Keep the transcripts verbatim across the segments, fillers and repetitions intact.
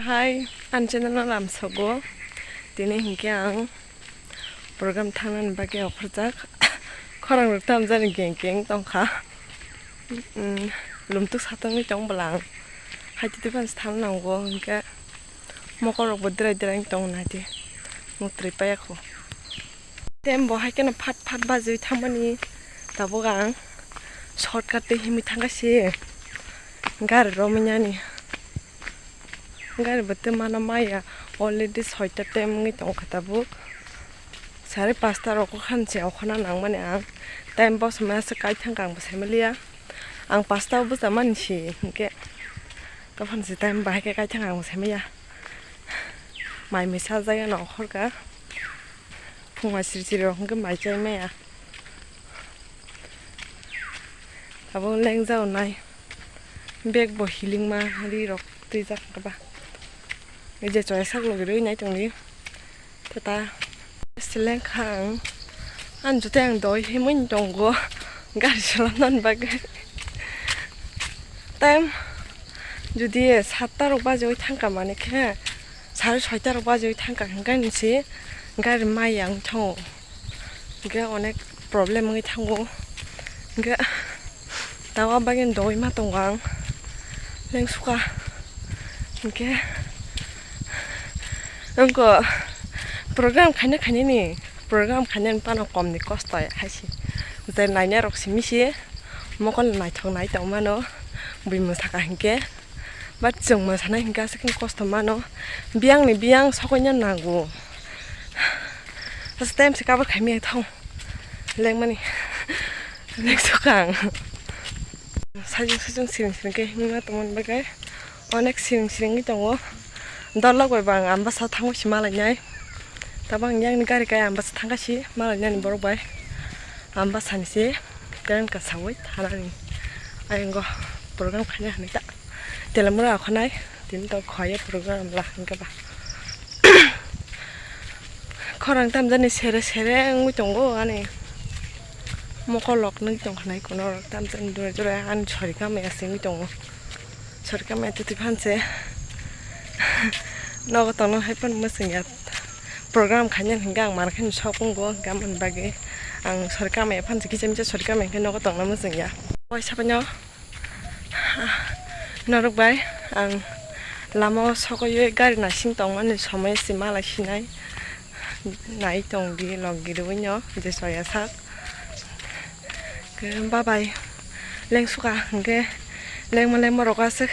Hai, ani channel no lamsogo. Tini hinkhe ang program thangnani bagwi okhorjak. Khorang rok tamjani geng geng tongkha. Mm, lumtuk satongwi tong bwla ang. Hai twi twi phano thang nango hinkhe mokol rok bo drai drai tong nai di. Muk twi paya kho. Tem bo hai kheno phat phat bajwi thangmani tabuk ang shortcut twi himwi thangkha se gari romwi nani. Gari bo tei mano maya already soita tem wngwi tongkha tabuk. Sari pasta rok khan se okhorna nangmani ang. Time bosa maya se kaithang kang bo saimaliya. Ang pasta o bwsa mani si hinkhe. Tophan se time bahai khe kaithang kang bo saimaya. Mai misa jaya no okhorka. Phungma siri siri rok hinkhe mai chai maya. Abo lengjao nai. Bag bo hilingma ri rok twijak ba. Ei je choya sak logi rwi nai tongdi. Tata seleng kha ang. Ani joto ang doi himwi tongo. Gari salamnani bagwi. Time jodi satta rok bajiwi thangkha mani khe, sare soita rok bajiwi thangkha hinkhe nisi gari maya wng thango. Hinkhe onek problem wngwi thango. Hinkhe tabuk bagwi dogwi ma tongo ang. Lengsukha. Hinkhe wngkha program khaina khainani, program khainani phano komni kosto hai se. Je nainai rok simi se mokol naithok nai tongmano bui mwsakha hinkhe. But chwng mwsanai hinkhe aswk khe kosto mano. Biyangni biyang sokoina nango. Asa time se cover khaimaya thong. Lengmani. Lengsukha ang. Sajung sajung siring siring khe himna tongmani bagwi. Onek siring siring wngwi tongo. Dolok bai bo ang ambasa thangwi se malainai. Tabuk ang yang gari kai ambasa thangkha se malainani borok bai. Ambasa ni se. Train kasawi thanani ayang o program khaina hinwi ta telamura khwnai tini to khwlaiya program la hinkhe ba khorang tamjani sere sere wngwi tongo ani mokolok nwi tongkha nai kuno rok tamjani dura dura ani sori kamaya singwi tongo. Sorkar mai twi phan se nogo tongna hai phano mwswng ya. Program khaina hinkhe ang mar khe sok wngo, hinkhe amoni bagwi ang sorkar mai phan se kisa misa sorkar mai khe nogo tongna mwswng ya. Waisa phano norok bai ang lama o sokoi gari nasing tongmani somoi se malai sinai nai tong di log giriwi no je soya sak. Khe babai lengsukha hinkhe lengma lengma rok aswk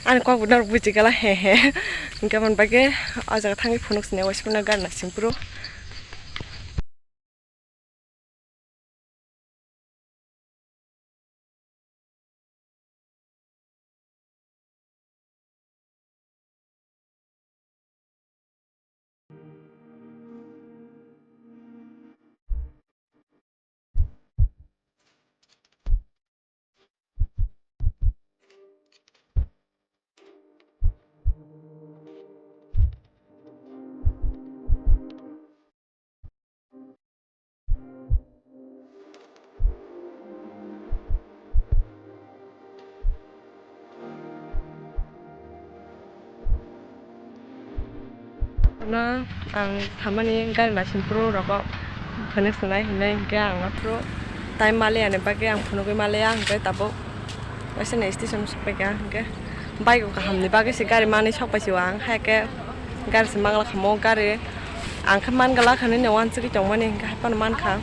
ani kok bo norok buji gala he he hinkhe aboni bagwi o jaga thangwi phunuk sini waisa phano gari nasing phuru. No ang thamani gari naising phuru rogo phunuk swnai hinwi hinkhe ang aphuru time maliya ni bagwi ang phunugwi maliya hinkhe tabuk waisa ni station sokpaikha hinkhe bike o kaham ni bagwi se gari manwi sokpaisi o ang hai khe gari se mangla khamu gari ang khe mangla khanwi no wansugwi tongmani hinkhe hai phano mankha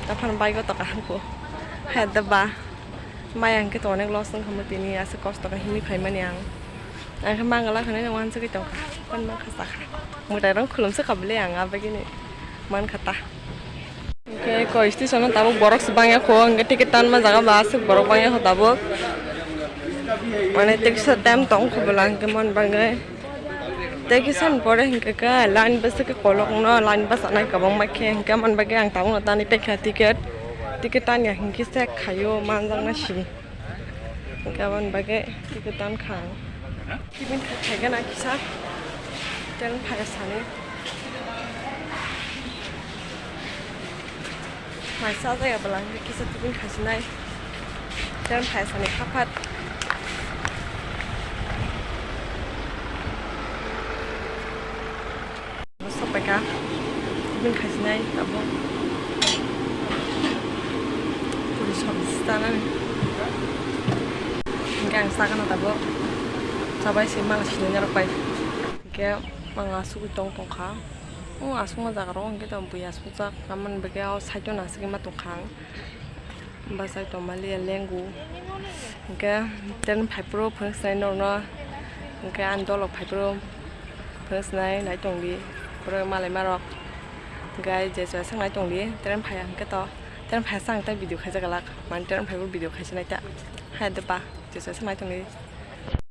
tei phano bike o tokha hangkhe hai da ba. Maya hwnkhe to onek loss wngkha mo tini aswk kosto khe himwi phaimani ang. Ang khe mangala khwnwi no wansugwi tongkha, phano mankha sakha. Mwtai rok khulumsukha bwle ang abagini mankha ta. Hwnkhe koi station o tabuk borok se bangya kho, hwnkhe ticket tanma jaga bo aswk borok bangya kho tabuk. Mane tekisa time tong kho bwla hwnkhe mon bagwi. Tei kisa ni pore hinkhe khe line bwswk khe kolokno line bwchanai kwbangma khe hinkhe amoni bagwi ang tabukno tani tekha ticket. Ticket tanya hinkhe se khaio manjakna si. Hinkhe aboni bagwi ticket tankha ang. Tibini khe khaigana kisa. Tel phai sani. Mai sa jaya bwla hwnkhe kisa tubun khaisinai. Tei phai sani khaphat. Sok paikha, tiffin khaisinai abo. Puri sabji chanani. Hingke ang sakano tabuk. Chabai se mala sinai norok bai. Hingke ang asugwi tong tongkha. O asukma jaga rok hingke tong bui asukjak. Tamoni bagwi o side o nasikgwi ma tongkha ang. Bachai tongmaliya lengo. Hingke train phaiphuru phunuksinai norokno. Hingke ani dolok phaiphuru phunuksinai naitongdi. Borok malaimarok. Hingke je chwraisa naitongdi. Train phaiya hingke to. Train phaiya sang tei video khaijak glak. Mani train phaibo video khaisinai ta. Hai de ba. Je chwraisa naitongdi.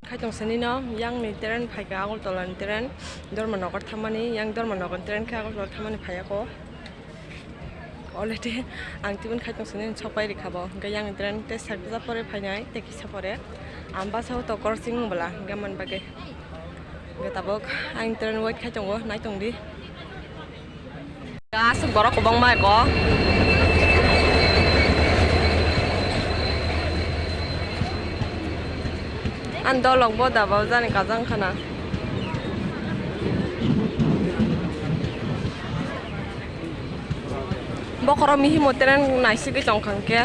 Khaitong sani no, yang ni train phaikha Agartala ni train, Dharmanagar thamani, yang Dharmanagar ni train khe Agartala thamani phaiya ko. Already ang tibini khaitong sani sok pai rikha bo, hingke yang ni train tei sak bwsa pore phainai, tei kisa pore. Ang bus o to korsing bwla, hingke man bagwi. Hingke tabuk ang train wait khai tongo, naitong di. Aswk borok kwbangma eko. Ani dolok bo daba jani kajang khana. Bokhorok mihimo train naisigwi tongkha hwnkhe.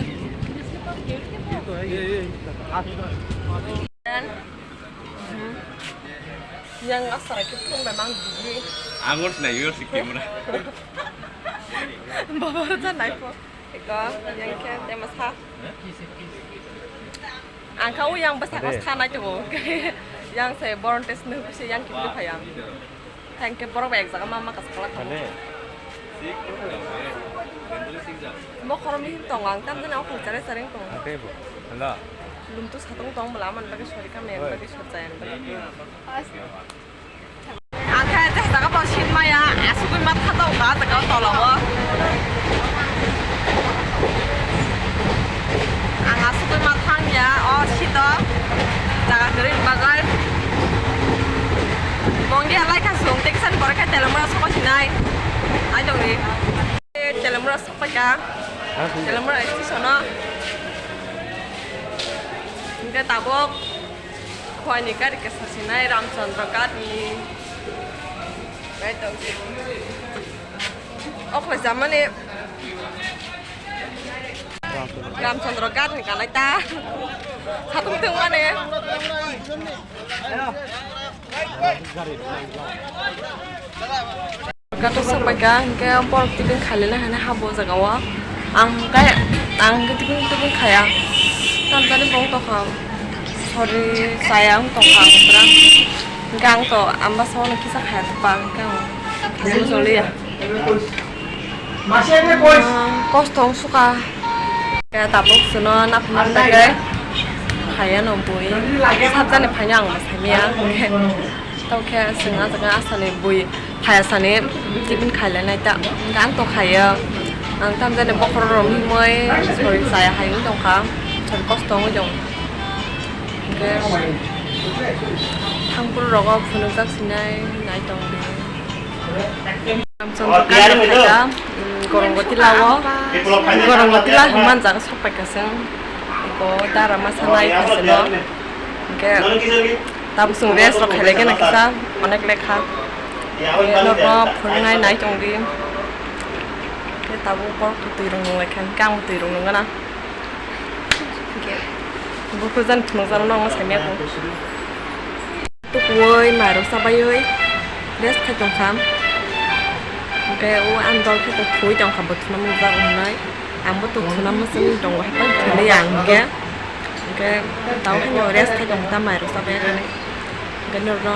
Yang asara khe phone bai mang bigi. Angon sina yo si camera. Baba rata nai po. Eko yang khe tema sa. Ang kha u yang basa ko sa nai to. Yang se boron test nu se yang khe phai ang. Thank you borok bai ek jaga ma ma kas kala khamu. Bokhorok mihim tongo ang tamjani okhor chare chare tongo. Hello. Lum tu satong tong bwla amani bagwi sori kha meng bagwi sot jaya. Ang khe tei jaga bo sin maya asugwi ma tha tong ka jaga tola o. Ang asugwi ma thang ya o sito jaga kwrwi bagwi. Mongdi alai kha sung tei kisa ni borok khe telomra soko sinai. Ai tong ni. Telomra sok paikha. Telomra station o. Hingke tabuk. Khowani gari kesa sinai Ramchandra ghat ni. Nai tong. O khoi jamani Ramchandra ghat ni kanai ta. Khatung tong mani. Gato sapaika hingke borok tibin khailena hane habo jaga o. Ang hingke ang hingke tibin tibin khaya. Tamjani bong tokha. Sori chaya wng tokha ang pura. Hingke ang to ambasa ono kisa khaya tokpa hingke ang khaina choliya. Kosto wng suka. Hingke tabuk chwngno naphina bagwi khaya no bui. Sabjani phaino ang bo saimaya. Tokhe chwng ah jaga asani bui. Phaya sani tibin khailainai ta, hingke ang to khaiyo. Ang tamjani bokhorok rok himoi sori chaya hai wng tongkha, sori kosto wngwi tong. Hingke thangphuru rogo phunukjak sinai nai tongdi. Ramchandra ghat khaika, um, Gorongotila o, Gorongotila hwnman jaga sok paikha chwng. Eko dara masa nai kha chwngno. Hingke tabuk chwng rest rok khailai gana kisa onek lekha. Norokno phwrwngnai nai tongdi. Khe tabuk borok twi rok nung lai kha, hwnkhe ang twi rok nung gana. Hwnkhe buphuru jani phunukjak rokno ang saimaya kho. Tukuui mairok chabaiui rest khai tongkha. Hwnkhe o ani dol khe tong thwi tongkha, bo thwna mwngjak hwnwi. Ang bo tong thwna mwswk tongo, haikhe thwnwi ang hwnkhe. Hwnkhe tamo haino rest khai tongkha, mairok chabaiya hwnwi. Hwnkhe norokno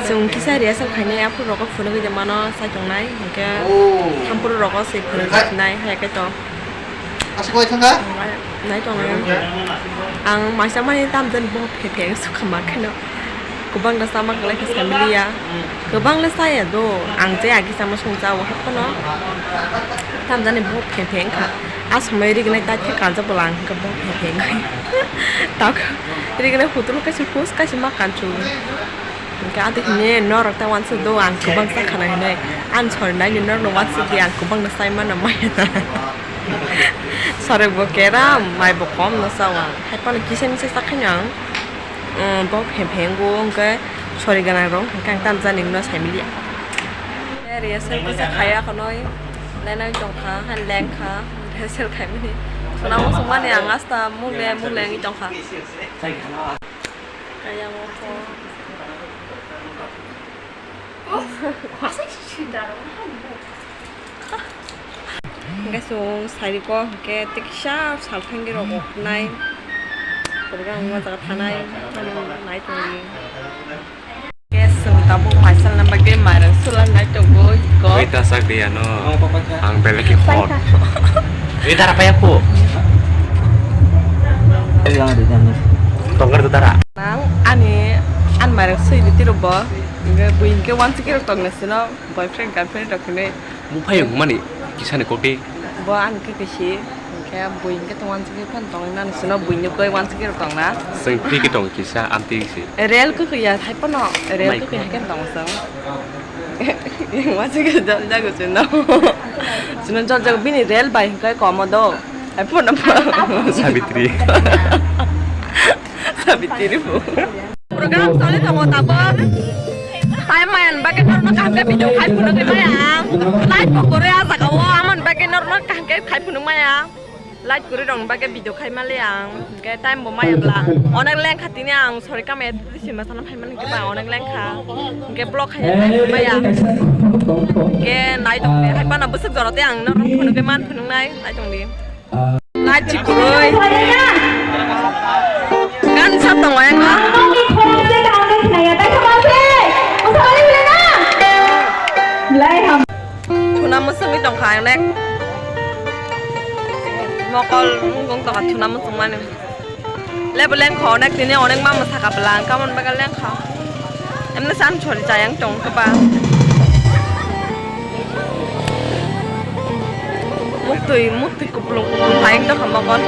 chwng kisa rehearsal khainai, aphuru rogo phunugwi de mano chai tongnai, hwnkhe thampuru rogo se phunukjaknai, hai khe to. Nai tongnai ang maisa mani tamjani bo phephe wng sukha ma kheno kwbangno chama kwlai khe samiliya, kwbangno chaya do, ang je agi chama song cha o hai phano tamjani bo phephe wngkha. A somoi rignai ta khe kanjak bwla ang hwnkhe bo phephe wngkha. Tak rignai hutulu kaisa pus kaisa ma kansu. Hingke ati hini norok ta wansuk do ang kwbang cha khana hinui. Ang sori naini norok no wansuk di ang kwbang no sai mano maya na. Sori bo keram mai bo kom no cha o ang. Hai phano kisa misa cha khaino ang, um, bo phem phem go hingke sori gana rok hingke ang tamjani no sai mili. Rehearsal kisa khaya khonoi, lenai tongkha, han lengkha, rehearsal khaimani. Khuna muchungmani ang asta mule mule wngwi tongkha. Kaya mo pho. Hingke chwng sairiko hingke tiksa salthangirok oknai program wngma jaga thanai nai tongdi. Hingke chwng tabuk maisalna bagwi mairang sulanai tongwi ko. Oi ta sak di ano. Ang belai ki hot. Oi dara paya ko. Tongkar tu dara. Nang ani an mairang sui di tiro bo. Hingke buin ke wan sikirok tongna sino. Boyfriend girlfriend rok hinwi. Buphai wngmani kisani kok di. Bo ani khe kisi, hingke bui hingke tong wansugwi phano tongwi mano, chwngno buino koi wansugwi rok tongna. Chwng twi khe tong kisa, amtwi si. Rel kwkhwi ya, hai phano rel Mai kwkhwi hai khe tong chwng. Wansugwi jol jago chwngno. Chwngno jol jago bini rel bai hingke komo do. Hai phano. Sabitri. Sabitri bo. Program choli tongo tabuk. Time maya ni bagwi norokno kaham khe video khai phunugwi maya ang. Light bo kwrwi ah jaga o, amoni bagwi norokno kaham khe khai phunuk maya. Light kwrwi rokni bagwi video khai mali ang. Hwnkhe time bo maya bla. Onek lengkha tini ang sori kamaya tisi masana phai mani hwnkhe ba onek lengkha. Hwnkhe vlog khai maya. Hwnkhe nai tongdi hai phano bwswk jora tei ang norokno phunugwi man phunuknai nai tongdi. Light chikuroi. Gan sab tongo yang. Thuna musungwi tongkha ang nek. Mokol mungkung tongkha thuna musung mani. Lebo lengkha onek tini onek ma mwsakha bwla ang kamon baga lengkha. Emne san chori chayang tong keba. Muktwi muktwi kuplung kuplung tayang tongkha mokol.